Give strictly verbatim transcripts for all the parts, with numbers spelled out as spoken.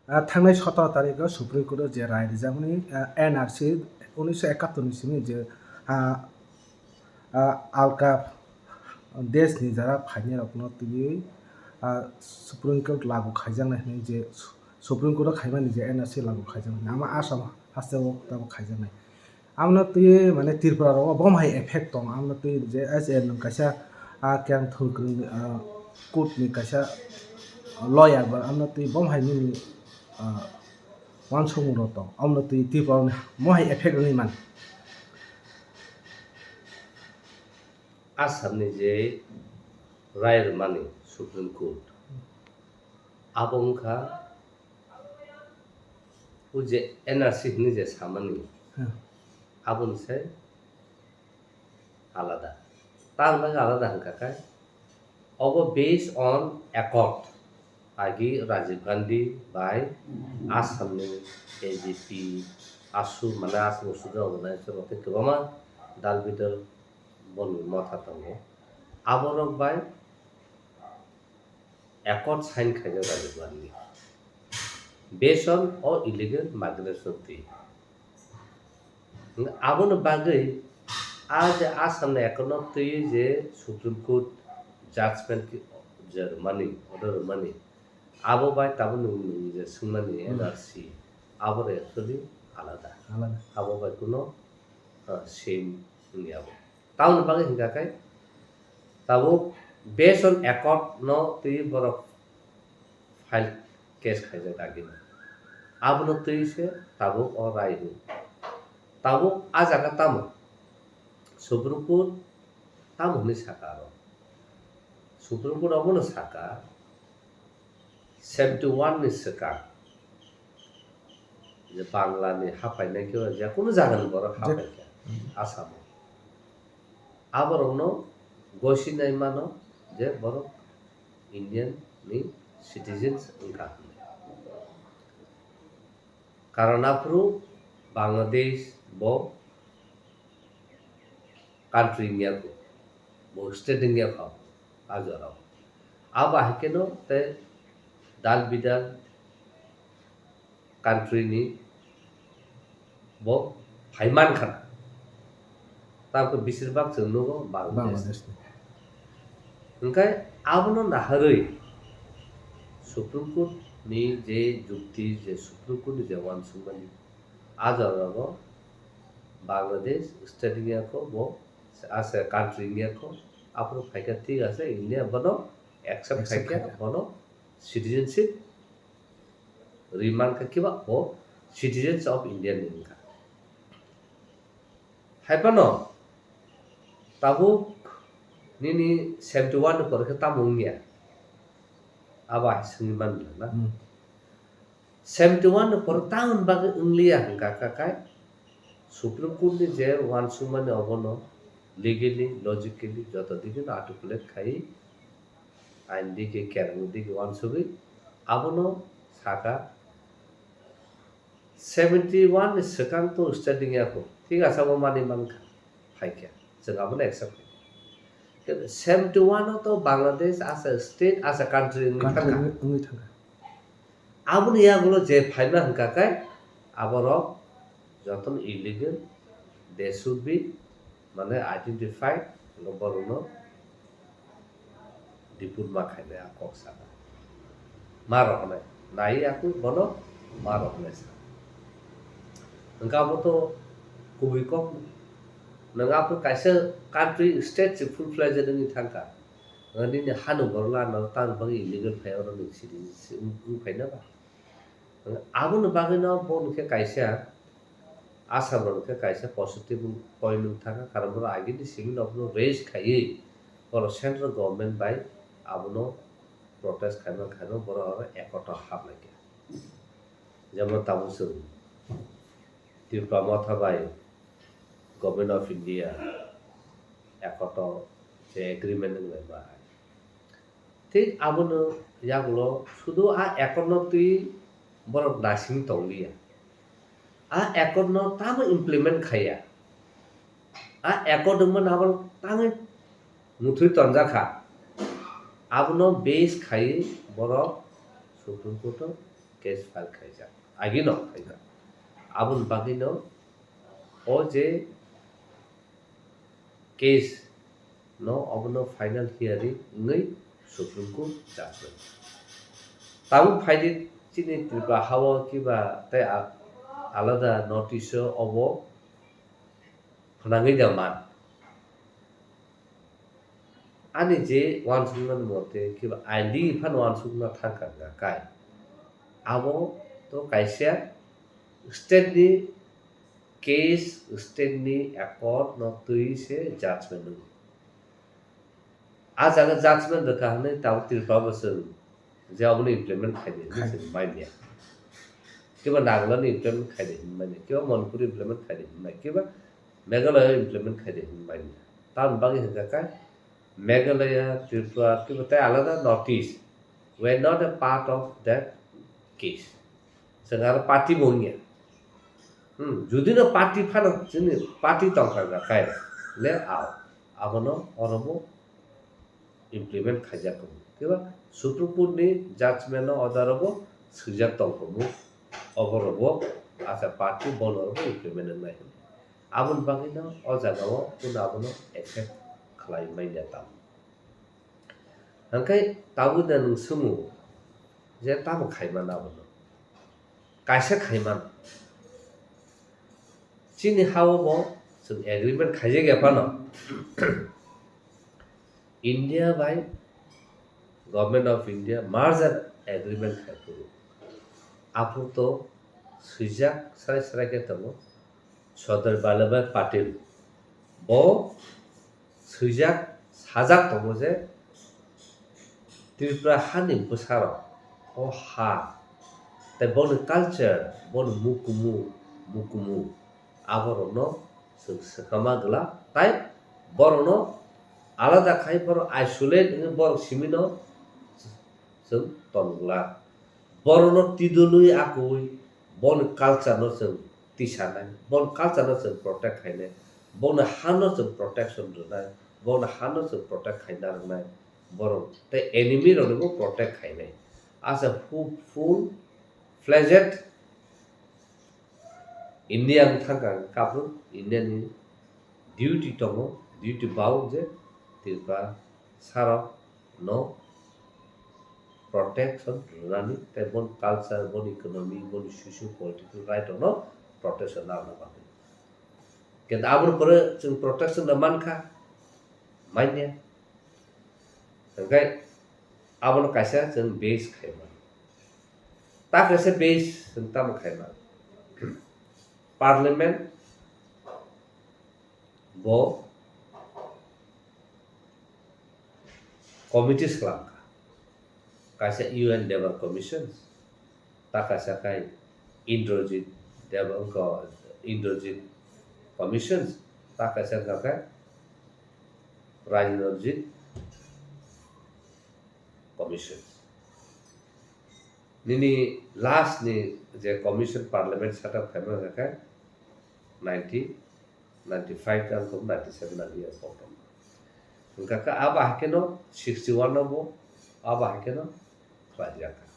Ah, thangnai sotoro tarikh o Supreme Court o je rai rijakmani, ah, N R C unisho ekattor ni simi je, ah, ah, alka desh ni jara phainai rok no twiwi, ah, Supreme Court lagu khaijaknai hinwi je Su-, Supreme Court o khaimani je N R C lagu khaijaknai, ama Assam haste o tabuk khaijaknai. Amno twi mane Tripura rogo bom hai effect tong, amno twi je S N kaisa, ah, keng thwng kwrwng, ah, court ni kaisa lawyer ba amno twi bom hai nini, ah, uansukmung rok tong, amno twi Tripura ni mo hai effect wngwi man. Assam ni je rai rwmani Supreme Court, abo wngkha o je N R C hinwi je samani, Hmm. Aboni se alada. Tamoni bagwi alada hwnkha khe, obo based on accord, agi Rajiv Gandhi bai Assam ni A G P, ASU, mane Assam Student Organization rok tei kwbangma dal bidal boni motha tongo. Aborok bai accord sign khaijak Rajiv Gandhi. Based on o illegal migration twi. Aboni bagwi a je Assam ni accord no twi je Supreme Court judgment ki je rwmani, order rwmani, abo bai tabuk nwng je swngmani Hmm. N R C, abo actually alada. Alada. Abo bai kuno, uh, same wngya bo. Tamoni bagwi hwnkha khe, tabuk based on accord no twi borok file case khaijak agini. Abono twi se tabuk o rai hwn. Tabuk a jaga tamo? Supreme Court tamo hwnwi saka aro? Supreme Court obono saka, seventy one ni swkang je Bangla ni haphainai khe je kunu jaga ni borok Je- haphaikha Assam o. Aborokno gosi nai mano je borok Indian ni citizens wngkha hwnwi. Karon aphuru Bangladesh bo country wngya kho, bo state wngya kho, a jorao. Abo hai kheno tei dal bidal country ni bo phai man kha. Tamo khe besir bak chwng nugo Bangladesh. Bangladesh ni. Hwnkhe abono naharwi Supreme Court ni je jukti, je Supreme Court ni je uansukmani, a jorao Bangladesh state wngya kho, bo as a country wngya kho, aphuru phaikha thik ase, India bono accept Accept khaikha, khaikha. Bono citizenship rwi mankha, kiba bo citizens of India ni wngkha. Hai phano tabuk nini seventy one ni pore khe tamo wngya? Abo hai swngwi mano na? Hmm. Seventy one ni pore tamoni bagwi wngliya hwnkha kha khai Supreme Court ni je uansukmani obono legally, logically joto digi no articulate khai ain digi, kereng digi uansugwi abono saka seventy one ni swkang to state wngya kho, thik asa bo manwi mankha, phaikha, chwng abono accept khaikha. Seventy one o to Bangladesh as a state, as a country wngwi Country thangkha. Wngwi, wngwi thangkha. Aboni yagulo je phaima hwnkha khe aborok jotono illegal, they should be, mane, identified, borokno deport ma khainai a kok sana. Ma rok hwnwi nai, aku bono ma rok hwnwi sa. Hwnkhe abo to kubui kok, nwng aphuru kaisa country, state se full fledged wngwi thangkha. Nini hano borok lama o tang bagwi illegal phai oro ni citizen wng phaina ba? Aboni bagwino bo hwnkhe kaisa Assam rok hwnkhe kaisa positive point wng thangkha, karon borok agini simi no abono raise khaiwi borok central government bai abono protest khaima khaima borok oro accord o hap laikha. Jemon tabuk chwng Tipra Motha bai Government of India accord o je agreement wng lai ma hai. Thik abono yagulo sudu a accord no twi borok nasing tongliya. A accord no tamo implement khaiya. A accord wngmano abo tangwi muthwi tonjakha. Abono base khaiwi borok Supreme Court o case file khaijak, agino khaijak. Aboni bagwino o je case no obono final hearing wngwi Supreme Court judgment. Tabuk phaidi chini Tripura hao kiba tei a-, alada notice o obo phnangwi da man. Ani je uansuknani mote kiba ain di phano uansukna thangkha wngkha kai. Abo to kaisa state ni case, state ni accord no twi se judgment wngwi. A jaga judgment rwkha hwnwi tabuk Tripura bo chwng je obono implement khaidi hwnwi chwng manya. Kiba Nagaland implement khaidi hwnwi manya, kiba Manipur implement khaidi hwnwi manya, kiba Meghalaya implement khaidi hwnwi manya. Tamoni bagwi hwnkha khe Meghalaya, Tripura, kiba tei alada North East were not a part of that case. Chwng aro party bo wngya. Hmm, judi no party phano chini party tongkha khe le ao. Abono oro bo implement khaijak tongo. Kiba Supreme Court ni judgment no order rogo swijak tong tongo. Obo rogo asa party bono rogo implement wngnai hwnwi. Aboni bagwi no o jaga o kunu abono accept khlai manya tamo. Hwnkhe tabuk da nwng swngo je tamo khai mano abono? Kaisa khai mano. Chini ha-o bo chwng agreement khaijak ya phano. India bai Government of India merger agreement khai phuru. Aphuru to swijak srai srai khe tongo Sardar Vallabhbhai Patel. Bo swijak sajak tongo je Tripura hani bwsarok o ha tei boni culture, boni mukumu, mukumu aborokno chwng swkama glak tei borokno alada khai borok isolate wngwi borok simino chwng tong glak. Borokno tidulwi akui boni culture no chwng tisanai, boni culture no chwng protect khainai, boni ha no chwng protection rwnai, boni ha no chwng protect khaina rwnai, borok tei enemy rokni bo protect khainai. Asa fu-, full fledged India wng thangkha hwnkhe kaphru India ni duty tongo, duty bao je Tripura sarok no protection rwnani tei boni culture, boni economy, boni socio political right rok no protection narwkna bagwi. Kintu aboni pore chwng protection no mankha, manya. Hwnkhe abono kaisa chwng base khai mano. Ta kaisa base chwng tamo khai mano? Parliament bo committee swlamkha. Kaisa U N Dewan Commission, ta kaisa khai Indrajit Dewan ko-, Indrajit Commission, ta kaisa wngkha khe Ranjit Commission. Nini last ni je commission parliament set up khaima wngkha khe nineteen ninety-five tang kum ninety-seven ang year kotom. Wngkha khe abo hai kheno sixty-one no bo abo hai kheno khlaijak kha.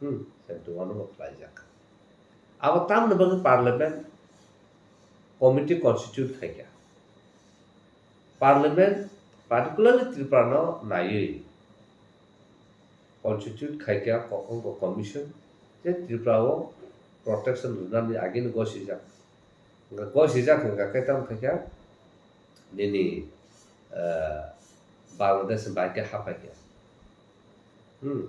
Hmm, seventy-one no bo khlaijak kha. Abo tamni bagwi parliament committee constitute khai kha. Parliament particularly Tripura no naiwi constitute khai kha ko-, ko-, commission je Tripura o protection rwnani agini gosijak. Hwnkha gosijak hwnkha khe tamo khaikha nini, eh, Bangladesh ni bahai khe haphaikha. Hmm.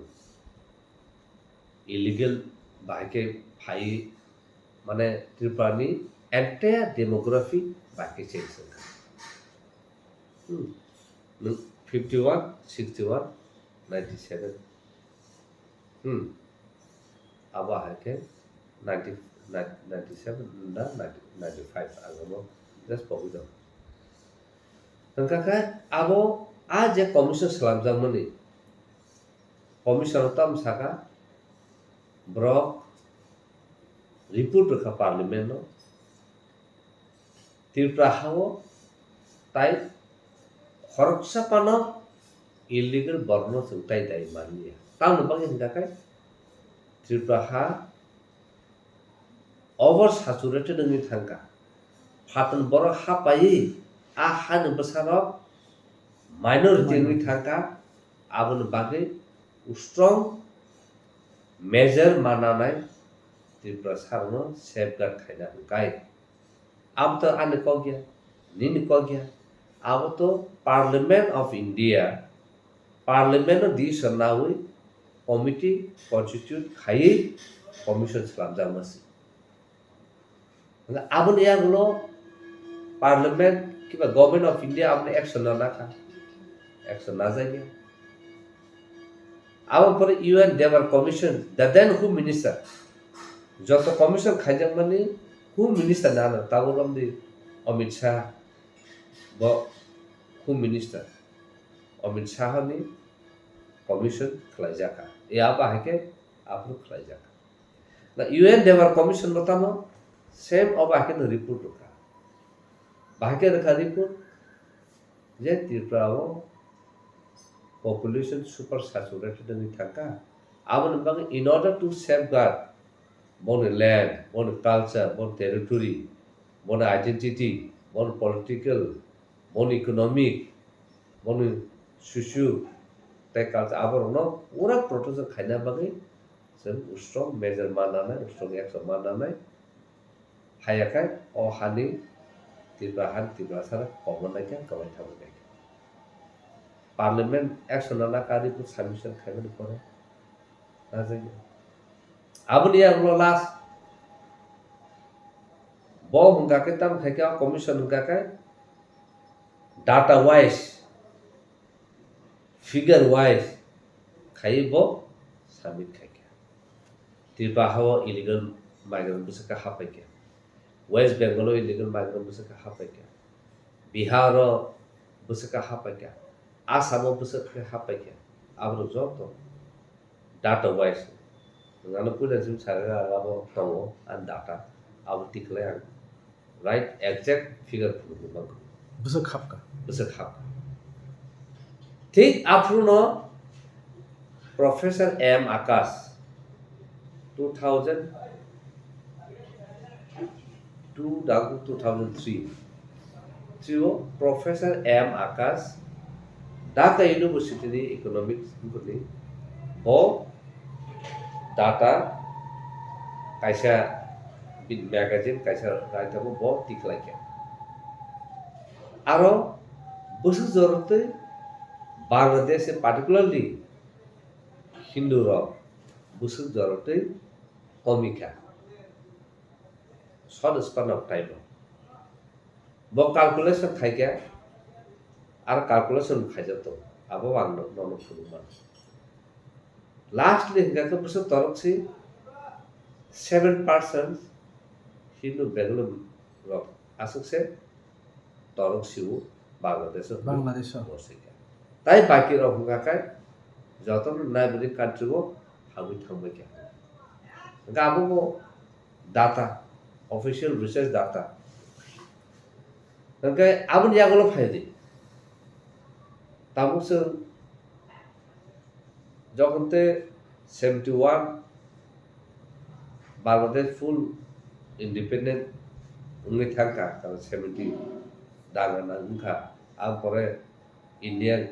Illegal bahai khe phai, mane Tripura ni entire demography bahai khe change wngkha. Hmm. Nwng fifty-one, sixty-one, ninety-seven. Hmm. Abo hai khe ninety, ninety-seven da ninety, ninety-five ang omo just pogwi tongo. Hwnkha khe abo a je commission swlamjakmani, commission o tamo saka borok report rwkha parliament no, Tripura hao tai khoroksa phano illegal borokno chwng tai dai manliya. Tamoni bagwi hwnkha khe Tripura ha over saturated wngwi thangkha. Phaton borok ha paiwi a hani bwsarok minority wngwi thangkha, aboni bagwi strong measure mananai Tripura sarokno safeguard khaina hwnkhe. Abo to ani kok ya, nini kok ya. Abo to Parliament of India, Parliament no decision nawi committee constitute khaiwi commission slamjakma se. Aboni yagulo Parliament kiba Government of India aboni action na nakha, action najak ya. Abo pore U N Debar Commission, the then Home Minister, joto commission khaijakmani Home Minister nano tabuk romdi Amit Shah, bo Home Minister Amit Shah ni commission khlaijak kha. E abo hai khe aphuru khlaijak kha. Na U N Debar Commission no tamo same abo hai khe no report rwkha. Bahai khe rwkha report je Tripura o population super saturated wngwi thangkha. Aboni bagwi in order to safeguard boni land, boni culture, boni territory, boni identity, boni political, boni economic, boni socio tei culture aborokno pura protection khaina bagwi chwng strong measure ma nanai, strong action ma nanai. Haiya khe o hani Tripura han Tripura sara kobor nai khe kwbai thangwi nai khe. Parliament action na naka report submission khaimani pore. Najagya. Aboni yagulo last bo hwnkha khe tam khai khe o commission hwnkha khe data wise, figure wise khaiwi bo submit khai kha. Tripura hao illegal migrant bwswk khe hapai kha. West Bengal o illegal migrant bwswk khe hapai kha. Bihar o bwswk khe hapai kha. Assam o bwswk khe hapai kha. Aborok joto data wise. Ang ano puila simi sarwi ang abo tongo, ang data abo tikhlai ang. Right exact figure phunukgwi mankha. Bwswk hapkha. Bwswk hapkha. Thik aphuru no Professor M Akash two thousand two dagu two thousand three. Trio Professor M Akash Dhaka University ni Economics ni bo data kaisa bini magazine kaisa raitamo bo tikhlai kha. Aro bwswk jorotwi Bangladesh, particularly Hindu rok bwswk jorotwi komi kha. Short span of time o. Bo calculation khai khe, ar calculation khaijak tongo. Abo ang no-, nono phunuk mano. Lastly hwnkha khe bwswk torok si seven percent Hindu Bengali rok aswk se torok si o Bangladesh o Bangladesh o. Bo se khe. Tai baki rok hwnkha khe jotono neighboring country o habwi thangbai kha. Hwnkha abo bo data, official research data. Hwnkhe aboni yagulo phai di. Tabuk chwng jokhon te seventy one Bangladesh full independent wngwi thangkha, karon seventy dana wngkha. Ang pore India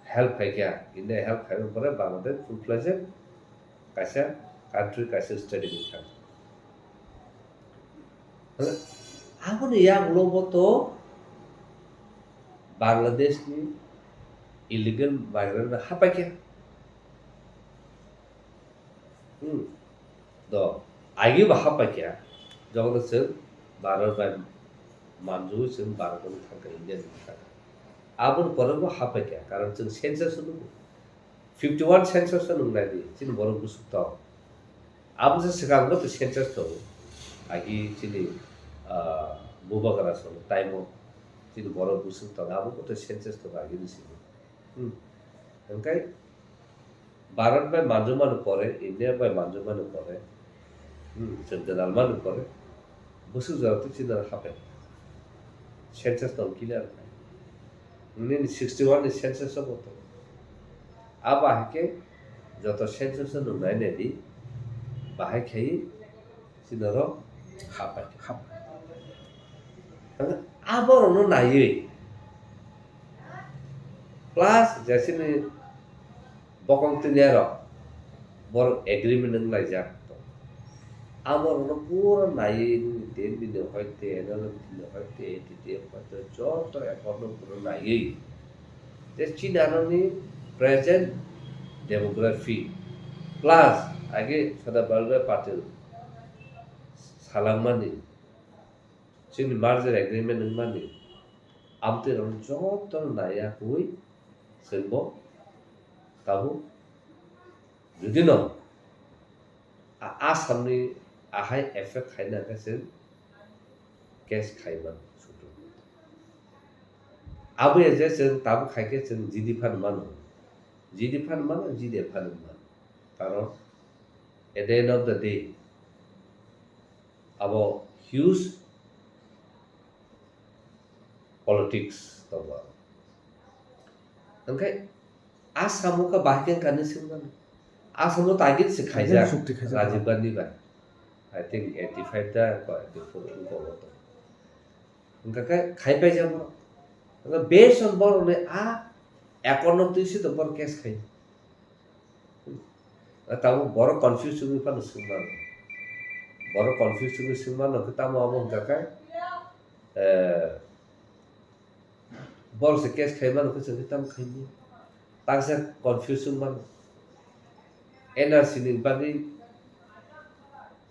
help khaikha, India help khaimani pore Bangladesh full fledged kaisa country, kaisa state wngwi thangkha. Aboni yagulo bo to Bangladesh ni illegal migrant rok hapaikha. Hmm. Do, agi bo hapaikha. Jokhon chwng Bharat bai manjui chwng Bharat ni thangkha, India ni thangkha. Aboni pore bo hapaikha, karon chwng census nugo. Fifty one census no nung nai di, chini borok bwswk tong. Abo se swkang bo to census tongo. Agi chini, ah, bubagra song time o chini borok bwswk tong, abo bo to census tongo agi ni simi. Hmm. Hwnkhe Bharat bai manjumani pore, India bai manjumani pore, hmm, chwng gwdal mani pore, bwswk jora twi chini hapai. Census tong clear khai. Nini sixty one ni census o bo tong. Abo hai khe joto census no nung nai nai di. Bahai khai chini oro hapai. Hap. Aborokno naiwi plus jesini bokong tini aro borok agreement wng laijak. Aborokno pura naiwi nini ten bini hoite, N L M bini hoite, A T T F hoite, joto accord no pura naiwi. Je chini anoni present demography plus age Sardar Vallabhbhai Patel salangmani, chini merger agreement wngmani, amtwi rok joto naiya kwi chwngbo tabuk judino a-, Assamni ahai effect khaina khe chwng case khai mano Supreme Court. Abo ya je chwng tabuk khai khe chwng G D phano mano, G D phano mano, G D phano mano. Karon at the end of the day, abo huge politics tongo. Hwnkhe Assam o kha bahai khe kani swngmani. Assam o target se khaijak chukti khaijak. Rajiv Gandhi bai. I think eighty five da ko eighty four wngkha o to. Hwnkha khe khai paijak borok. Hwnkhe based on borok ni a accord no twi se to borok case khai. Tabuk borok confuse wngwi phano swngmano. Borok confuse wngwi swngmano khe tamo abo hwnkha khe, eh, borok se case khaimano khe chwng khe tamo khaimya. Taksa confuse wngmano. N R C ni bagwi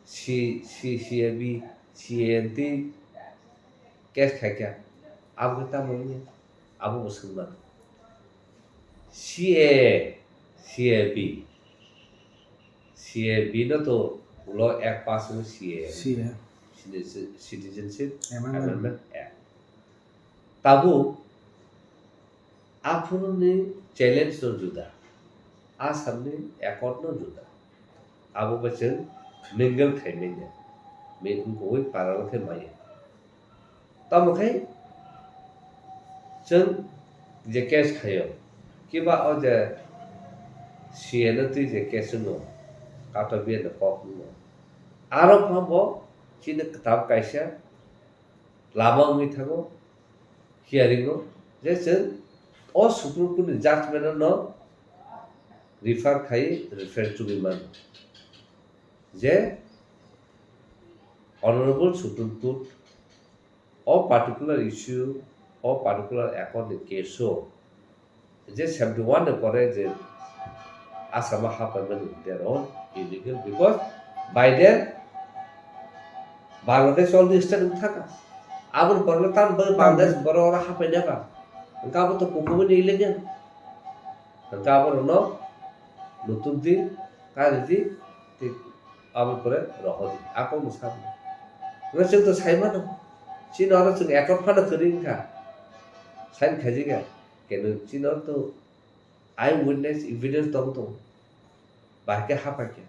C, C, C A B, C A N T case khaikha. Abo khe tamo wngya? Abo bo swngmano. C A, C A B. C A B no to ulo ek pass hwno C A. C A. Citizen-, Citizenship Amendment. Amendment Act. Tabuk aphuruni challenge no juda, Assamni accord no juda. Abo bai chwng mingle khaimanya, mi wngkukwi parallel khe maya. Tamo khe chwng je case khaio, kiba o je C A no twi je case wngno, kato biya no kok wngno, aro pha bo chini kwtal kaisa lama wngwi thango, hearing o, je chwng o Supreme Court ni judgment no refer khai, refer chugwi mano je Honorable Supreme Court o particular issue, o particular accord ni case o je seventy one ni pore je Assam o hapaimani, they are all illegal because by then Bangladesh already state wngthaka. Aboni pore tam Bangladesh borok oro hapainai ba. Hwnkhe abo to kuphumani illegal. Hwnkhe aborokno nutugdi, karidi, tei aboni pore rohordi. Ako mwsadi. Hwnkhe chwng to saimano. Chini oro chwng accord phano kwrwi wngkha. Sign khaijikha. Kenu chini oro to eyewitness evidence tong tongo. Bahai khe hapai khe.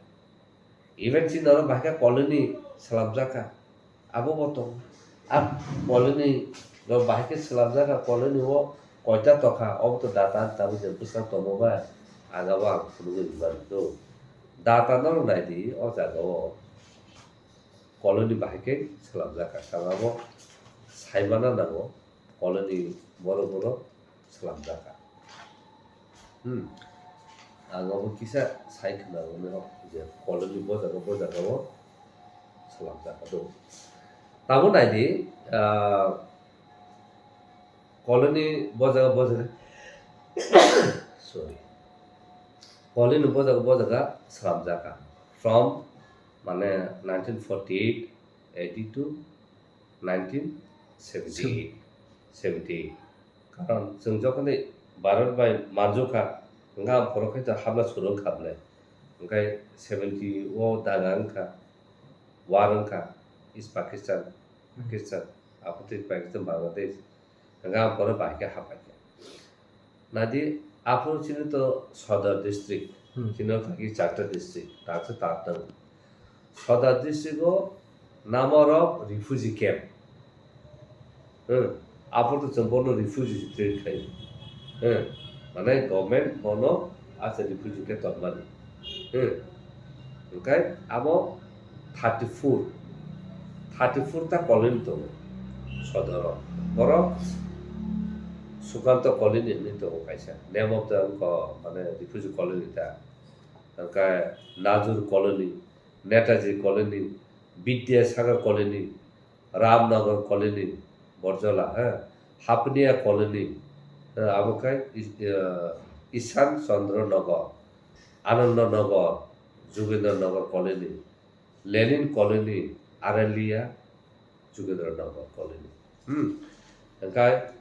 Even chini oro bahai khe colony swlamjak kha. Abo bo tongo. A colony rok bahai khe swlamjak kha, colony o koita tokha, obo to data tabuk je bwswk tongma bai, aga o ang phunugwi rwmani do. Data no naidi o jaga o colony bahai khe swlamjak kha, saka bo saimana nango colony borok borok swlamjak kha. Hmm. Ang abo kisa sai khna hwnwi hok je colony bo jaga, bo jaga o swlamjak kha do. Tamo naidi, ah, colony bo jaga, bo jaga, sorry. Colony bo jaga, bo jaga swlamjak kha. From, mane, nineteen forty eight, eighty to nineteen seventy eight, seventy eight. Karon chwng jokhonwi Bharat bai manjukha, hwnkhe aphuru khe to habla suru wngkha bwle. Hwnkhe seventy o daga wngkha, war wngkha, East Pakistan, Pakistan, aphuru tei Pakistan, Bangladesh, hwnkhe aphuru bahai khe hapai khe. Nadi, aphuru chini to Sodar district, hmm, chini to ki charta district, ta se ta tang. Sodar district o number of refugee camp. Hmm. Aphuru to chwng bono refugee treat khai. Hmm. Mane government bono as a refugee khe tongmani. Hmm. Hwnkhe abo thirty four, thirty four ta colony tongo sodoro. Borok Sukanto colony hinwi tongo kaisa. Name of the, wngkha, mane, refugee colony ta. Hwnkhe Nazur colony, Netaji colony, Vidyasagar colony, Ramnagar colony, Borjola, ha, Hapnia colony, ha, abo khe Is-, eh, Ishan Chandra Nagar, Ananda Nagar, Jugendra Nagar colony, Lenin colony, Aralia, Jugendra Nagar colony. Hmm. Hwnkhe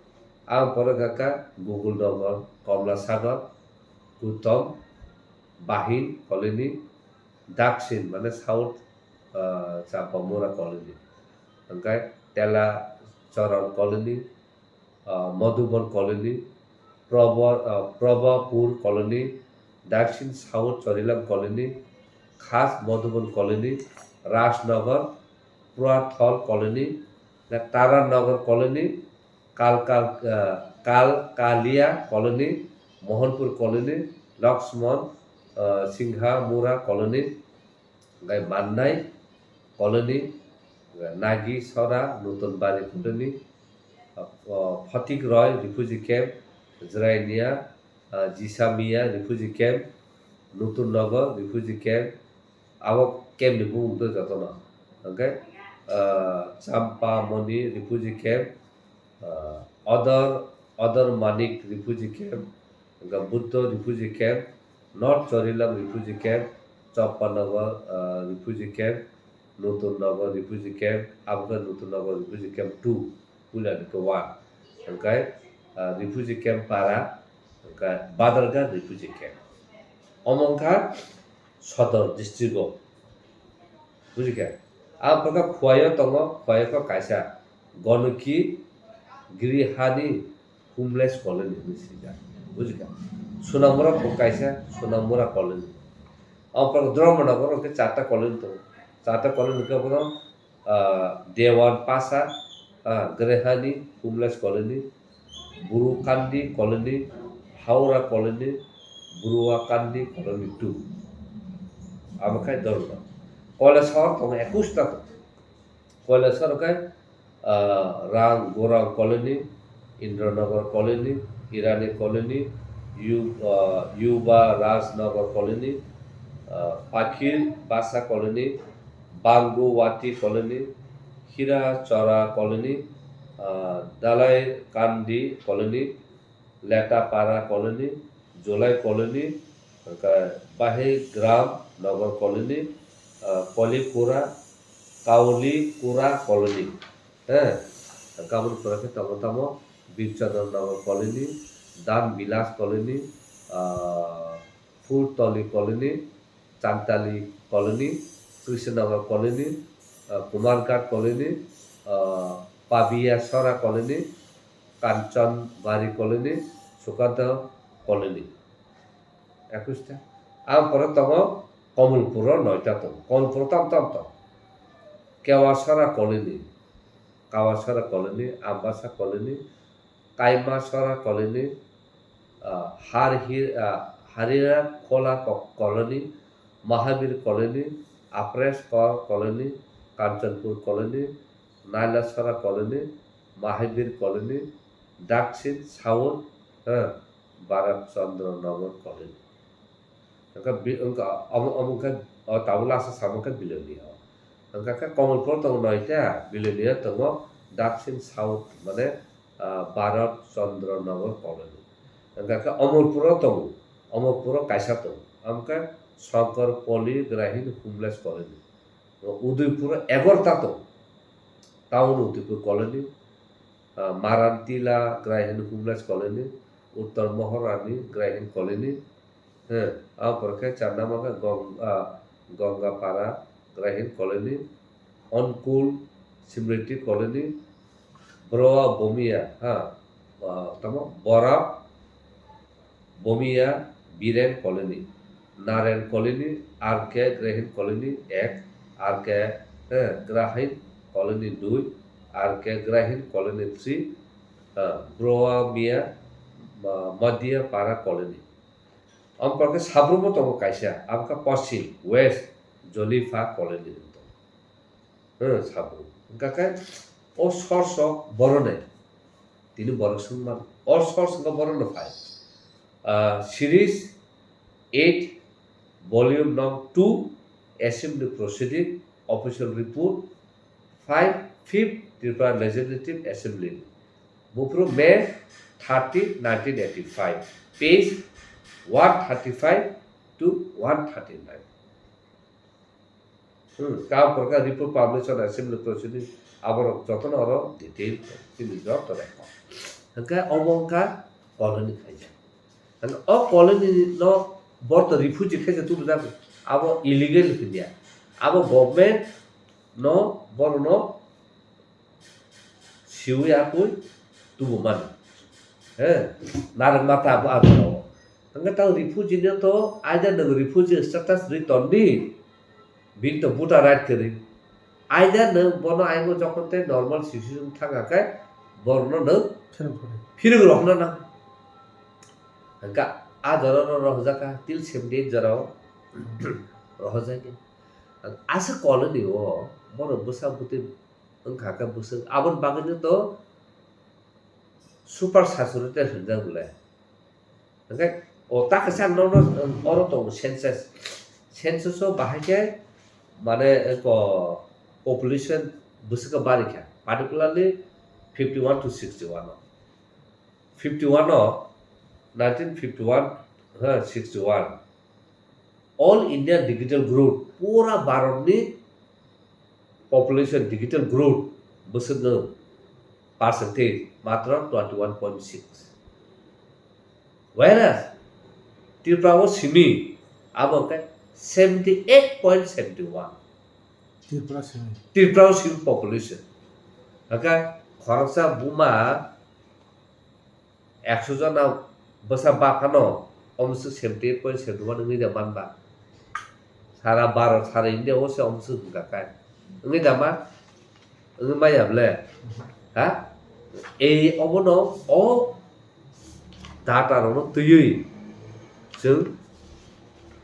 ang pore kha kha Gokul Nagar, Komla Sagar, Kutom, Bahin colony, Dakshin, mane South, ah, Champamura colony. Hwnkhe Tela Choron colony, ah, Madhuban colony, Prabha, ah, Prabhapur colony, Dakshin South Chorilam colony, Khas Madhuban colony, Rajnagar, Purathol colony, Taranagar colony, Kalka-, ah, Kalkalia colony, Mohanpur colony, Lakshman, ah, Singhamura colony, hwnkhe Mannai colony, hwnkhe Nagi Sora, Nutun Bari colony, ah, ah, Phatik Roy refugee camp, Jrainia, ah, Jisamiya refugee camp, Nutun Nagar refugee camp, abo camp ni bumung tei jotono. Hwnkhe, ah, Champamoni refugee camp, ah, Adar, Adar Manik refugee camp, hwnkhe Buddha refugee camp, North Chorilam refugee camp, Champanagar, ah, refugee camp, Nutun Nagar refugee camp, abo khe Nutun Nagar refugee camp two, puila ni khe one. Hwnkhe, ah, refugee camp para, hwnkhe Badarga refugee camp. Omo wngkha Sodor district o. Bujikha? Ang phaikha Khowai o tongo, Khowai o khe kaisa Gonoki Grihani homeless colony hinwi swijak. Bujikha? Sonamura bo kaisa Sonamura colony. Ang phaikha Dharmanagar o khe charta colony tongo. Charta colony khe bono, ah, Dewan Pasa, ah, Grihani homeless colony, Buru Kandi colony, Haura colony, Burua Kandi colony two. Abo khai Dharmanagar. Koilashahar tongo ekush ta tongo. Koilashahar khai, ah, Rang Gorang colony, Indranagar colony, Irani colony, Yu-, ah, Yuba Rajnagar colony, ah, Pakhir Basa colony, Banguwati colony, Hira Chora colony, ah, Dalai Kandi colony, Letapara colony, Jolai colony, hwnkhe Bahigram Nagar colony, ah, Kolikura, Kaulikura colony. He, hwnkhe aboni pore khe tamo tamo Birchadon Nagar colony, Dan Bilas colony, ah, Phultoli colony, Chantali colony, Krishnanagar colony, ah, Kumarghat colony, ah, Pabiya Sora colony, Kanchanbari colony, Sukanta colony. Ekush ta. Ang pore tongo Komolpuro noita tongo. Komolpuro tam tam tongo. Kewasora colony, Kawasora colony, Ambasa colony, Kaimasora colony, ah, Harhi-, ah, Harira Khola co-, colony, Mahabir colony, Apres Kor colony, Kanchanpur colony, Nailasora colony, Mahabir colony, Dakshin South, eh, Bharat Chandra Nagar colony. Hwnkhe bi-, wngkha omo, omo wngkha o tabuk last o samo khe Bilonia o. Hwnkha khe Komolpur tongo noita, Bilonia tongo Dakshin South, mane, ah, Bharat Chandra Nagar colony. Hwnkha khe Omorpuro tongo, Omorpuro kaisa tongo. Amo khe Shankar Poli Grahin Homeless Colony. Udaipuro egorta tongo. Town Udaipur colony, ah, Marantila Grahin Homeless Colony, Uttar Moharani Grahin Colony, he, abo pore khe char number khe Gong-, ah, Gongapara Grahin Colony, Onkul Simriti Colony, Broa Bomia, ha, ah, tamo Bora Bomia Biren Colony, Naren Colony, R K Grahin Colony ek, R K, eh, Grahin Colony dui, R K Grahin Colony three, eh, Broa Mia, ma-, Madia Para Colony. Amo khe Sabrumo tongo kaisa, abo khe Poschim, West, Jolifa colony wng tong. Hmm, sabo. Hwnkha khe o source o boroni. Tini borok swngmano. O source wngkha boroni phai. Ah, series eight, volume number two, assembly proceeding, official report, five, fifth Tripura Legislative Assembly. Buphuru May thirty, nineteen eighty-five, page one thirty-five to one thirty-nine. Hmm, kam porka report publish on assembly proceeding, aborok jotono oro detail chini joto rekha. Hwnkhe obo wngkha colony khaijak. Hwnkhe o colony no borok to refugee khe se tubujak, abo illegal hindia. Abo government no borokno siwi akwi tubumani. He, narwkma tabuk abo. Hwnkhe tang refugee no to, either nwng refugee status rwi tondi, bini to voter right kwrwi. Either nwng bono ayang jokhon tei normal situation thang khe, borokno nwng phirwk rwna nang. Hwnkhe a jora no rohorjak kha, till seventy eight jora o rohorjak kha. Aswk colony o, borok bwsa bwtwi wngkha khe bwswk. Aboni bagwino to super saturated hinjak bole. Hwnkhe o ta kaisa ang nono oro tongo census. Census o bahai khe mane ko population bwswk barikha, particularly fifty one to sixty one o. Fifty one o, nineteen fifty one, ha, sixty one. All India digital growth, pura Bharat ni population digital growth bwswk nwng percentage matro twenty one point six. Whereas Tripura o simi abo khe seventy eight point seventy one. Tripura simi. Tripura o simi population. Hwnkhe khoroksa buma ekso jona bwsa ba phano omo swk seventy eight point seventy one wngwi da man ba. Sara Bharat, sara India o se omo swk wngkha khe. Wngwi da ma? Wngwi maya bole? Ha? Ei obono o data rokno twiwi chwng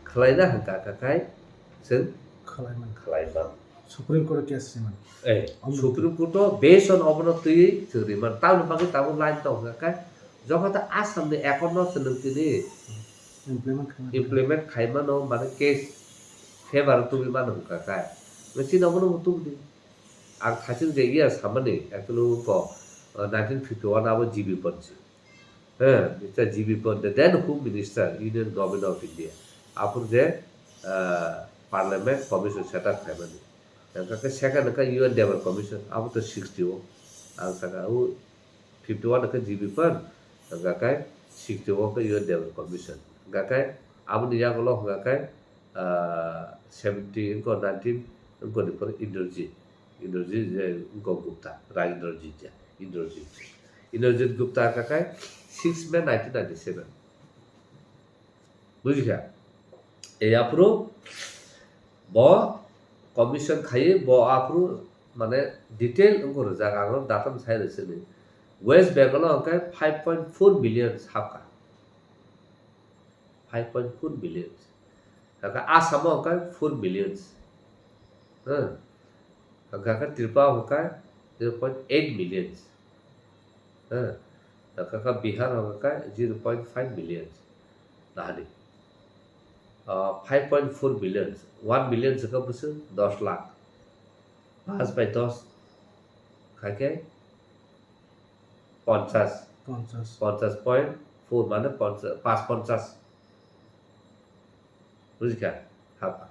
khwlaina hwnkha khe chwng khwlaiman. Khwlaiman. Supreme Court o case rimani. Eh, omo Supreme Court o based on obono twiwi chwng rimani. Tamoni bagwi tabuk line tong kha khe, jokha ta Assam ni accord no se nwng tini implement khaimani. Implement khaimano, mane case favor o tubui mano hwnkha khe. Nang chini obono bo tubudi. Ang thaching je iya samani, actually ko, uh, nineteen fifty one abo G B Pant si. He, Mister G B Pant, the then Home Minister, Union Government of India. Aphuru je, ah, Parliament Commission set up khaimani. Hwnkha khe second hwnkha U N Dewan Commission, abo to sixty o. Ang sakha o fifty one hwnkha G B Pant, hwnkha khe sixty o khe U N Dewan Commission. Hwnkha khe aboni yagulo hwnkha khe, ah, seventy wngkha nineteen wngkha ni pore Indrajit. Indrajit je wngkha Gupta, Rai Indrajit je, Indrajit. Indrajit Gupta hwnkha khe six May nineteen ninety seven. Bujikha? E aphuru bo commission khai bo aphuru mane detail wngkha rwjak, ang datam sai rwsini. West Bengal o hwnkhe five point four million hapkha. Five point four million. Hwnkhe Assam o hwnkhe four million. Hmm. Hwnkhe khe Tripura hwnkhe zero point eight million. Hwnkhe khe Bihar hwnkhe zero point five million. Nahani. Ah, five point four million. One million hwnkhe bwswk dos lakh. Paanch by dos khaikhe ponchas. Ponchas. Ponchas point four mane ponchas, paanch ponchas. Bujikha? Hapha.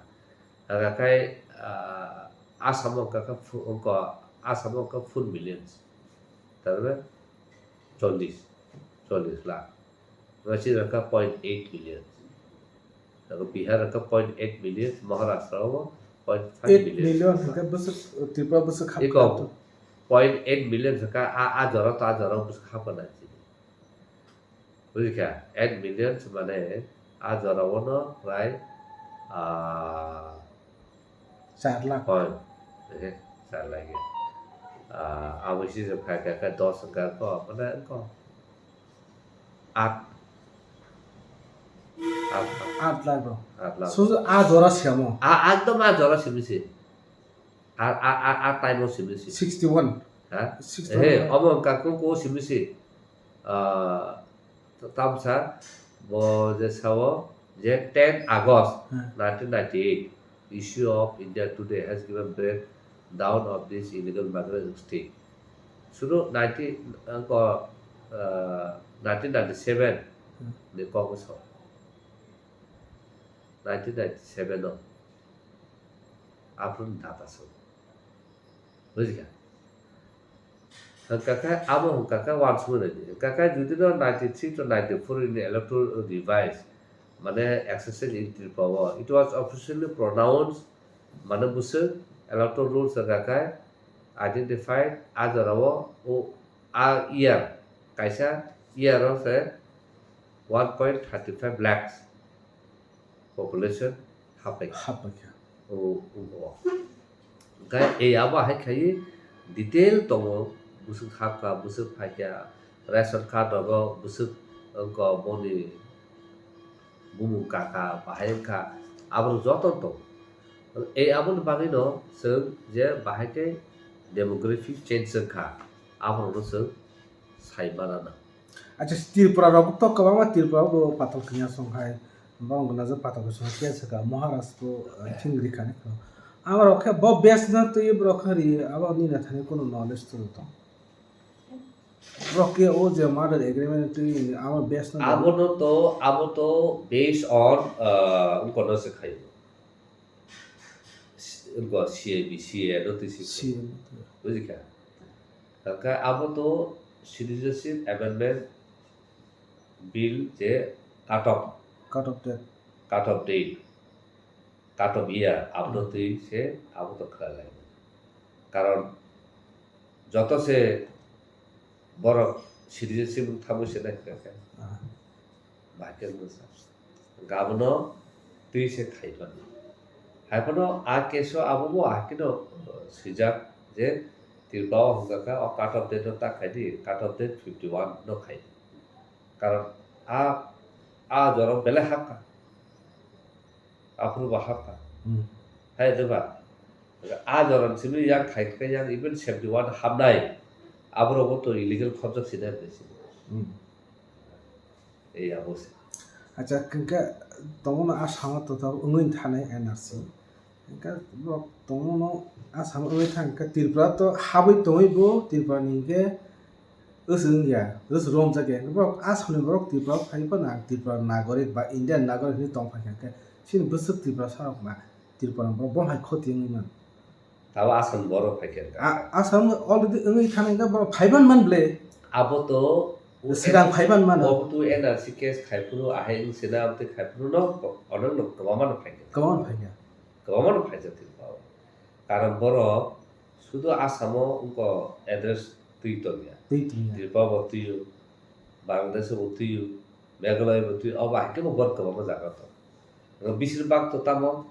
Hwnkha khe, ah, Assam o hwnkha khe fu-, wngkha, Assam o hwnkha full millions. Tarmane chollish, chollish lakh. Wngkha chini hwnkha point eight million. Abo Bihar hwnkha point eight million, Maharashtra o point five million. Eight million hwnkha bwswk, Tripura bwswk hapkha. Eko point eight million hwnkha a, a jora to a jora bwswk hapkha na chini. Bujikha, eight million se mane a jora o no prai, ah, char lakh. Hoi, ehe, char lakh ya. Ah, abo se je phai kha khe dos hwnkha kho, mane kho. At, Aat lakh. Aat lakh rok. Aat lakh. Susu a jora siamo. A, ekdom a jora simi si. A, a, a, a time o simi si. Sixty one. Ha? Sixty one. He, omo wngkha kung kung simi si. Ah, tamsa bo je sao je ten August Hmm. nineteen ninety-eight, issue of India Today has given breakdown of this illegal migrant state. Suru nineteen, angko, ah, nineteen ninety-seven Hmm. ni kok sao. Nineteen ninety-seven o. Aphuru ni data sao. Bujikha? Hwnkha khe abo hwnkha khe uansukmani. Hwnkha khe judino ninety-three to ninety-four ni electoral revise, mane exercise in Tripura o, it was officially pronounced, mane bwswk electoral rules hwnkha khe identified a jorao o a year, kaisa year o se one point thirty five lakhs population hapai kha. Hapai kha. O, o, o. Hwnkhe ei abo hai khai detail tongo, bwswk hapkha, bwswk phaikha, ration card rogo bwswk wngkha, boni bumung kakha, bahai wngkha, aborok joto tongo. Ei aboni bagwino chwng je bahai khe demographic change wngkha, aborokno chwng sai manana. Acha, Tripura rok to kwbangma Tripura bo pathor khnya song hai. Borok gwnajak pathor khe song khe swkang Maharaj to, eh, thing rikha ni kho. Abo rok khe bo base no twi borok khe ri, abo ni na thani kuno knowledge to tong. Borok khe o je murder agreement twi abo base no. Abo no to, abo to based on, uh, wngkha no se khayo. Wngkha C A B, C A A no twi si khayo. C A A no twi. Bujikha? Hwnkhe abo to Citizenship Amendment Bill je cut off, cut off date, cut off date, cut off year, abono Hmm. twi se abo to khlai lai. Karon joto se borok citizenship wng thangwi se nai kha khe. Ah. Bahai khe wngsa. Hwnkhe abono twi se khai mano. Hai phano a case o abo bo ahai kheno swijak je Tripura o hwnkha khe o cut off date no ta khai di, cut off date fifty one no khai di. Karon a, a jora belai hapkha. Aphuru bo hapkha. Hmm. Hai de ba? A jora ni simi yang khai khe yang even seventy one hapnai. Aborok bo to illegal khobjak sina hinwi sini. Hmm. Ei abo se. Acha, hwnkhe tongo no Assam o to wngwi thanai N R C. Hwnkhe borok tongo no Assam wngwi thang khe Tripura to habwi tongwi bo Tripura ni hwnkhe wswk wngya, wswk romjak ya. Borok Assam ni borok Tripura o phai phano ang Tripura nagorik ba Indian nagorik hinwi tong phai kha khe chini bwswk Tripura sarok ma Tripura ni borok bo hai khoti wngwi man. Tabo Assam borok phai khe wngkha. A-, Assam already wngwi thani hwnkhe borok phaiban man ble. Abo to swkang phaiban mano. Abo to N R C case khai phuru ahai wng sina abo to khai phuru no onek no kwbangma no phai khe. Kwbangma no phai khe. Kwbangma no phai khe Tripura o. Karon borok sudu Assam o wngkha address twi tongya. Twi tongya. Tripura bo twi o, Bangladesh bo twi o, Meghalaya bo twi o, abo hai khe bo borok kwbangma jaga tong. Bisir bak to tamo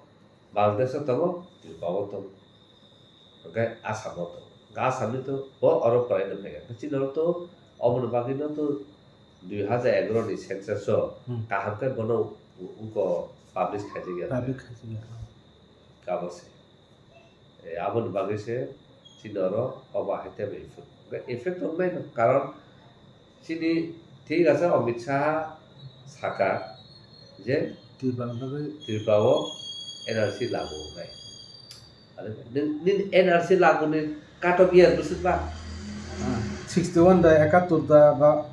Bangladesh o tongo, Tripura o tongo, hwnkhe Assam o tongo. Hwnkhe Assam ni to bo oro kwlaino phai kha. Chini oro to oboni bagwi no to dui hajar egaroh ni census o Hmm. kaham khe bono wngkha publish khaijak ya. Publish khaijak ya. Abo se. Eh, aboni bagwi se chini oro obo hai teibo effect. Hwnkhe effect wngnai no, karon chini thik ase Amit Shah saka je Tripura ni bagwi Tripura o N R C lagu wngnai. Are nini, nini N R C lagu ni cut off year bwswk ba? Ah, sixty one da, ekattor da ba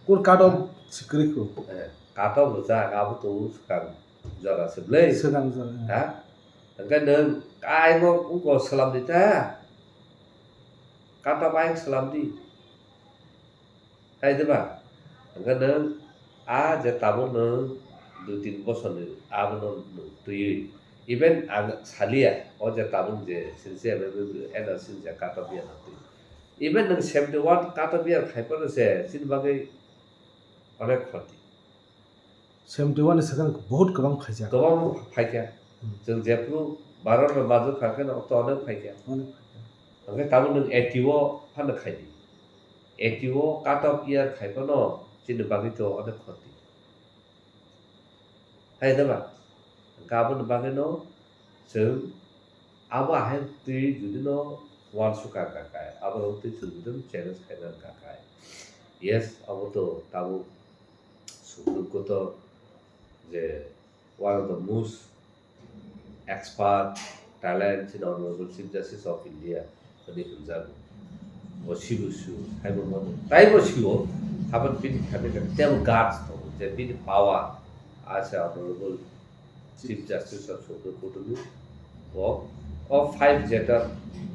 kun cut off sikri ko. Eh, cut off rijak abo to swkang jora se bwle. Swkang jora. Ha? Hwnkhe nwng kaingo wngkha slam di ta. Cut off ayang slam di. Hai diba? Hwnkhe nwng a je tabuk nwng dui tin bosor ni abono nwng twiwi. Even ang salia o je tabuk je sinse N R C je cut off ya na twi. Even nwng seventy one cut off ya khai phano se chini bagwi onek khoti. Seventy one ni swkang bahut kwbang phaijak. Kwbang phaikha. Hmm. Chwng jephru Bharat no majwk kha khe no to onek phaikha. Onek phaikha. Hwnkhe tabuk nwng eighty o phano khai di. Eighty o cut off year khai phano chini bagwi to onek khoti. Hai da ba? Hwnkhe aboni bagwino chwng abo ahai twi judino uansukha wngkha khe, aborok twi chwng judino challenge khaina wngkha khe. Yes, abo to tabuk Supreme Court o je one of the most expert, talent, chini Honorable Chief Justice of India, hwnwi hwnjago. Bo sibo sio, haibo mano. Taibo sio, haban bini thani ka tebo guts tongo, je bini power, asa Honorable Chief Justice of Supreme Court ni, bo, o five jeta,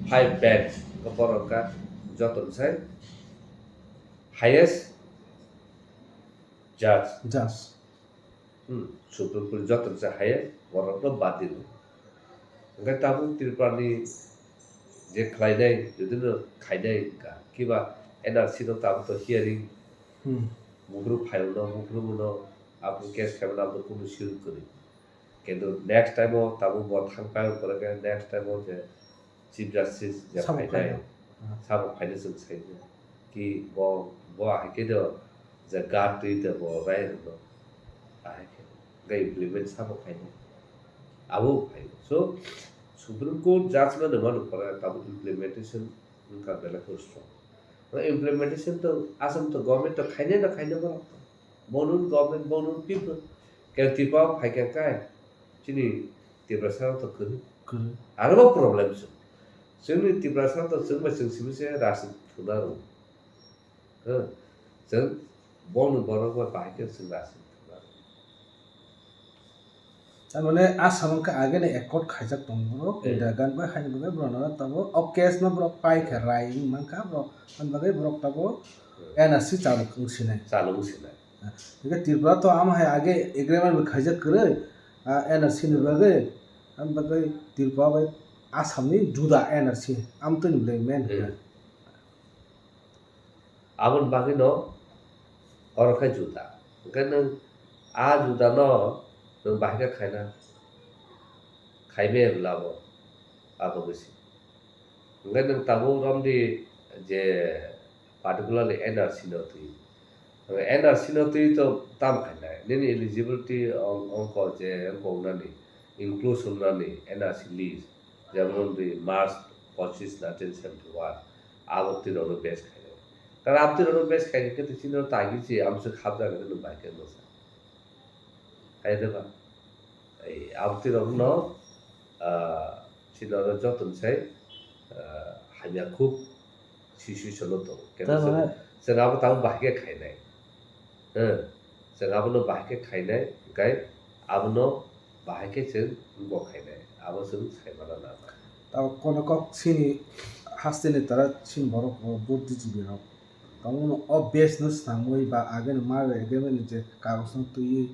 five bench, ko borok ka joto sai highest judge. Judge. Hmm, Supreme Court joto se hai borokno bad di rw. Hwnkhe tabuk Tripura ni je khlainai, jodi no khainai wngkha, kiba N R C no tabuk to hearing Hmm. buphuru phaiwno, buphuru no, abo case khaimano abo kunu sir kwrwi. Kintu next time o tabuk bo thang pai wng khe next time o je Chief Justice je Sabo phainai, phainai. Sabo phainai chwng sai khe, ki bo, bo ahai khe do je guard twi de bo rai rwno ahai khe, hwnkhe implement sabo khainai. Abo phai. So, Supreme Court judgment no mano pore tabuk implementation wngkha belai kheno strong. Implementation to Assam to government to khainai na khainai borok to. Bonun government, bonun people. Ke Tripura phai khe kai. Chini Tiprasa to kwrwi. Kwrwi. Aro bo problem se. Chini Tiprasa to chwng bai chwng simi se rajniti thuna rw. Huh. Chwng bonun borok bai bahai khe chwng rajniti thuna rw. Tamane Assam wngkha agene accord khaijak tongo borok, Hmm. Indira Gandhi bai haino bagwi borok no tabo o case no borok pai khe rai wng mankha borok, ani bagwi borok tabo Hmm. N R C chalok wng sinai. Chalok wng sinai. Hingke Tripura to amo hai age agreement bo khaijak kwrwi, ah, N R C ni bagwi, ani bagwi Tripura bai Assam ni juda N R C, amtwini belai main Hmm. khe. Aboni bagwino oro khe juda. Hwnkhe nwng a juda no nwng bahai khe khaina, khaimaya bwlabo abo bwsi. Hwnkhe nwng tabuk romdi je particularly N R C no twi. Hwnkhe N R C no twi to tamo khainai? Nini eligibility ong-, ongkho je ongkho wngnani, inclusion wngnani N R C list, jemon di March pochis nineteen seventy one, abo twi rokno base khainai. Karon abo twi rokno base khainai khe to chini oro tagi se amswk hapjak hinwi nwng bai khe nwsa. Hai de ba? Ei, abo twi rokno, ah, chini oro joto ni sai, ah, hamya khub situation o tongo. Khe Tar chwng, mane chwng abo tamo bahai khe khainai. Hwng, chwng abono bahai khe khainai, hwnkhe abono bahai khe chwng bo khainai. Abo chwng sai mano na. Tamo kono kok chini hasteni tara chini borok o buddhijibi rok. Tamo no o base no snamwi ba ageni ma agreement ni je kagos no twiwi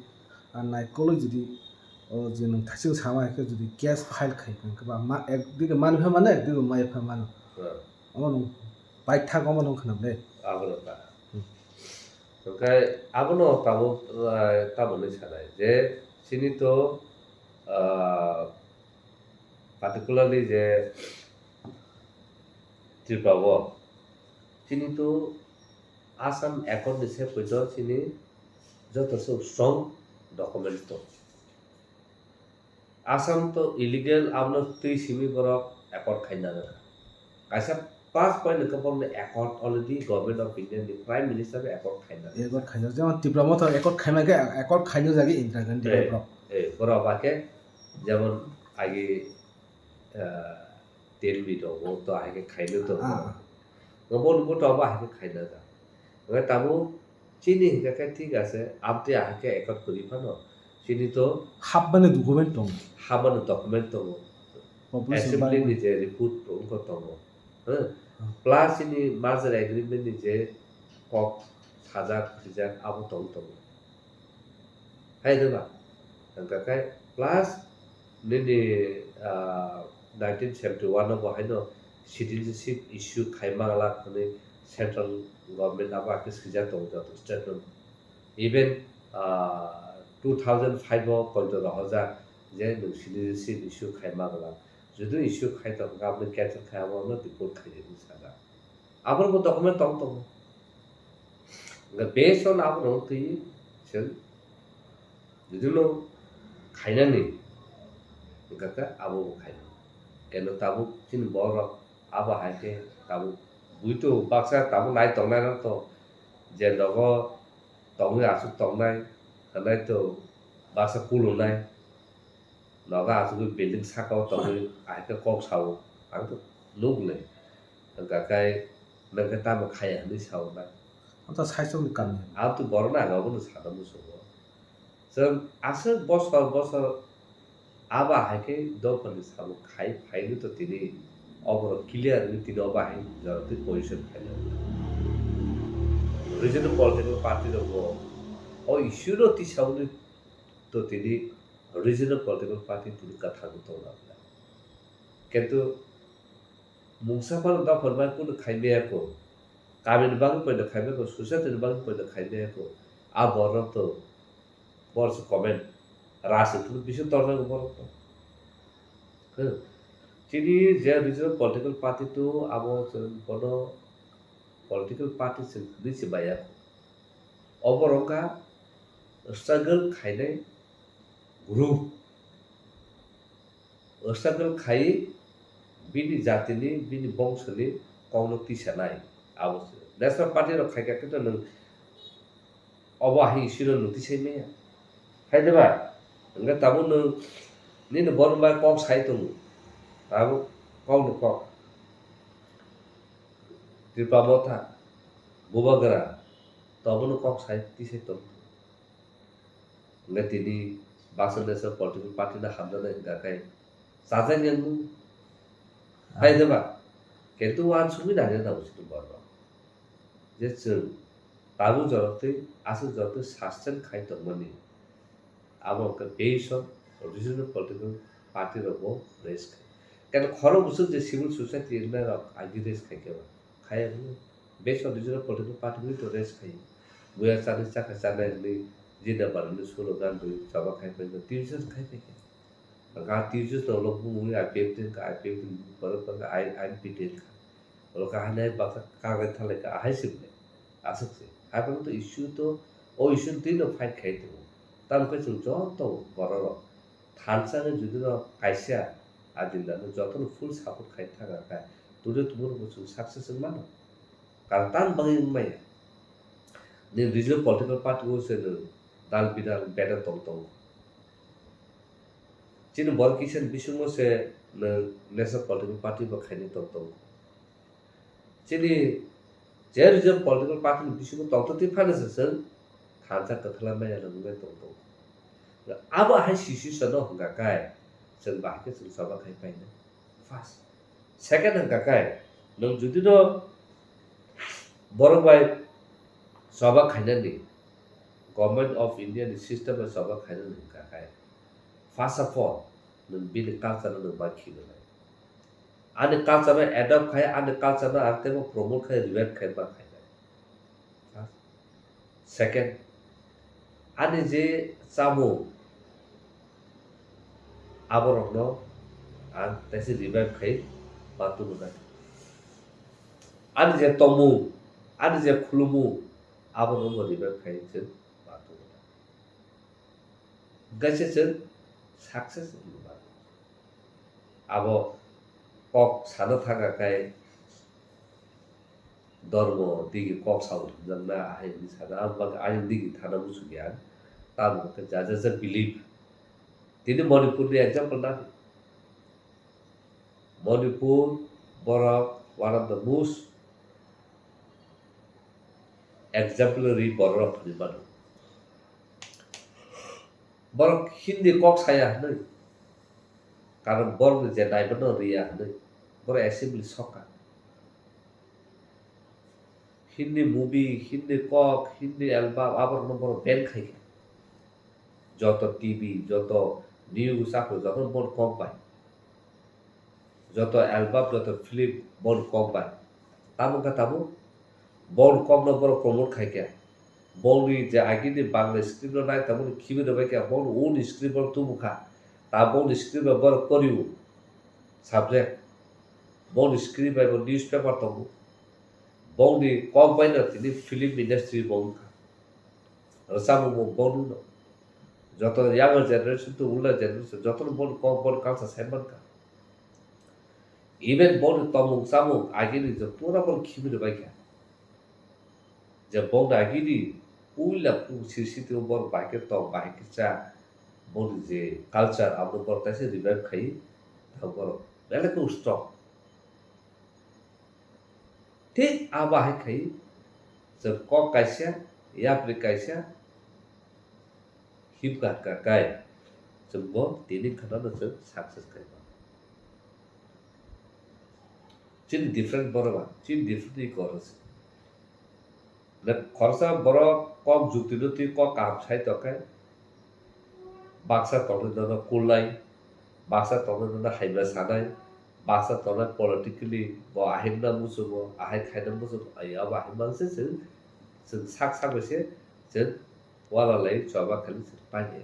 a naikolwi jodi o je nwng thaichung sama hai khe jodi case file khai kha hwnkhe ba ma ekdigi mani pha mano, ekdigi mai pha mano. Hmm. Omo nwng paithak omo nwng khna ble. Abono ta. Hmm. Hwnkhe abono tabuk, ah, tabukni sanai je chini to, ah, particularly je Tripura o chini to Assam Accord ni se poito chini joto se strong document to. Assam to illegal, abono twi simi borok accord khaina nangkha. Kaisa plus point hwnkhe borokni accord already Government of India ni Prime Minister bai accord khaina nangkha. Accord khaina, jemon Tipra Motha accord khaina khe accord khaina jagwi Indira Gandhi Eh, bai borok. Eh, borok ba khe jemon agi, eh, Delhi tongo, to hai khe khaina tongo. Ah. Bo, bo to abo hai khe khaina ta. Hwnkhe tabuk chini hinkhe khe thik ase, aboni hai khe accord kwrwi phano chini to Hapmani document tongo. Hapmani document tongo. Population Assembly ni je report tongo, tongo. Huh? Hmm. Plus chini merger agreement ni je kok sajak, sijak abo tong tongo. Hai de ba? Hwnkha khe plus nini, ah, nineteen seventy one o bo haino citizenship issue khai manglak hwnwi central government abo hakhe swijak tongo joto state no. Even, ah, two thousand five o poito rohorjak je nwng citizenship issue khai manglak. Jodi issue khai tong khe aboni cancel khai abo no deport khai di hwnwi sajak. Abono bo document tong tongo. Hwnkhe based on abono twi chwng, jodi no khainani, hwnkha khe abo bo khainai. Keno tabuk chini borok abo hai khe tabuk buito baksa tabuk nai tongnai rok to je nogo tongwi aswk tongnai, hwnai to baksa kulunai, nogo aswk building saka o tongwi ahai khe kok sao, ang to nuk le, hwnkha khe nang khe tamo khaya hwnwi sao nai. Anta saichung ni kami. Ang to borok no ang abono sana muchungo. Chwng aswk bosor bosor abo hai khe dophani samung khai phainwi to tini oborok clear wngwi tini obo hai jora twi position khainai. Regional political party rok bo o issue no tisawi to tini regional political party tini kwthangwi tongna pila. Kintu mungsa phano dophani bai kunu khaimaya kho. Kamini bagwi poito khaimaya kho, society ni bagwi poito khaimaya kho. A borok to Bor se comment. Rajniti bisingo torjak borok to. Huh. Chini je regional political party to abo chwng bono political party se hwnwi se maya. Obo wngkha struggle khainai group. Struggle khai bini jatini, bini bongsoni kokno tisanai. Abo se. National party rok khaikha khe to nwng obo hai issue no nwng tisai maya. Hai de ba? Hwnkhe tabuk nwng nini borok bai kok sai tongo. Tabuk kokno kok. Tripura Motha, Bubagra, tobono kok sai tisai tongo. Hwnkhe tini baksa national political party no hamjaknai hwnkha khe chajakya wng. Hai de ba? Kintu uansugwi nangya nango chini borok. Je chwng tabuk jorok twi aswk jorok twi sustain khai tongmani. Abo hwnkhe based on regional political party rok bo raise khai. Khe khorok bwswk je civil society wngnai rok agi raise khai khe ba. Khai wngwi based on regional political party wngwi to raise khai. Buya chani chakha chanai wngwi jina barani slogan rwi choba khai phai division khai phai khe. Ga T U G no ulo bumungni I P F T wngkha, I P F T ni borok wngkha, I, I P T wngkha. Ulo kaham hai baksa kaglai thalai kha, ahai se belai. Aswk se. Hai phano to issue to, o issue twi no fight khai tongo. Tamo khe chwng joto borok rok thansa wngwi jodi no kaisa agenda no joto no full support khai thang kha, today tomorrow bo chwng success wng mano. Karon tam bagwi wng maya. Ni regional political party o se nwng dal bidal beda tong tongo. Chini borok kisa ni bisingo se nwng national political party bo khainwi tong tongo. Chini je regional political party ni bisingo tongtwtwi phano se chwng thansa kwthwlai maya rwgwi tong tongo. Abo hai situation no hwnkha khe chwng bahai khe chwng choba khai painai. First. Second hwnkha khe nwng jodi no borok bai choba khainani, Government of India ni system bai choba khainani hwnkha khe, first of all, nwng bini culture no nwng bai khibi lai. Ani culture no adopt khai, ani culture no ang teibo promote khai, revive khai ba khainai. Second, ani je chamung, aborokno ang teisa revive khai ma tubunai. Ani je tongmung, ani je khulumung, abono bo revive khai chwng ma tubunai. Hwnkhe se chwng success wngwi mano. Abo kok sana thangkha khe, Dhormo digi kok sao hwnjakna, ahai hwnwi sana, ang bak-, ayang digi thana muchungya. Tamo khe ja ja ja believe. Tini Manipur ni example na. Manipur borok one of the most exemplary borok hwnwi mano. Borok Hindi kok saya hwnwi. Karon borokni je naimano riya hwnwi. Borok assembly soka. Hindi movie, Hindi kok, Hindi album, aborokno borok ban khai kha. Joto T V, joto news, aphuru joto bon kok bai. Joto album, joto film bon kok bai. Tamo wngkha tamo? Bon kokno borok promote khai kha. Bongni je agini Bangla script no nai tamo khibi rwbai kha, bongni own script borok tubu kha. Ta bongni script bai borok poriwo subject. Bongni script bai bo newspaper tongo. Bongni kok bai no tini film industry bo wngkha. Rwchapmung bo bono no. Joto younger generation to older generation, joto no boni kok, boni culture sai mankha. Even boni tongmung chamung agini je pura boni khibi rwbaikha. Je boni agini puila pung sir sitio bor bai khe tong, bai khe cha, boni je culture abo bor taisa revive khai, ta bor belai khe strong. Thik abo hai khai, je kok kaisa, yapri kaisa, himkha himkha kai, chwngbo tini khwnano chwng success khaima. Chini different borok ba, chini different ni goro se. Na khoroksa borok kok jukti no twi kok kaham sai tongkhe, baksa tongnai nono kulnai, baksa tongnai nono haiba sanai, baksa tongnai politically bo ahimna muchungo, ahai khaina muchungo, ai abo ahimma se chwng, chwng sak sak bai se chwng wala lai choba khali chwng painai.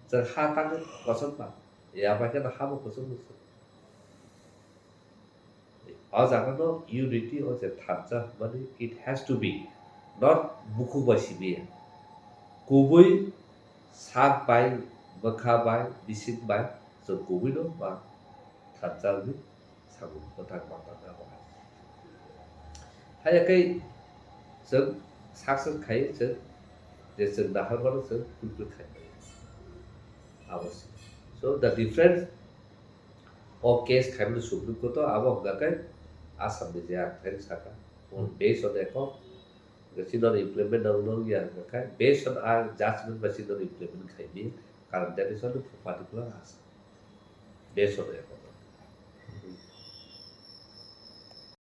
Chwng ha tangwi kosom ba, ya bai kheno habo kosom muchung. O jaga no unity o je thansa hwnmani, it has to be, not bukhuk bai simi ya. Kubui sak bai, bwkha bai, bising bai, chwng kubui no ma thansa wngwi samung bwthang ma tangna bo hai. Haiya khe chwng success khai chwng je chwng nahar mano chwng fulfill khai mano. Abo se. So the difference o case khaimani Supreme Court o abo hwnga khe Assam ni je ang thai saka. Based on the court, chini implement nang nang ya hwnga khe based on our judgment ba chini implement khai di, karon that is only for particular Assam. Based on the court.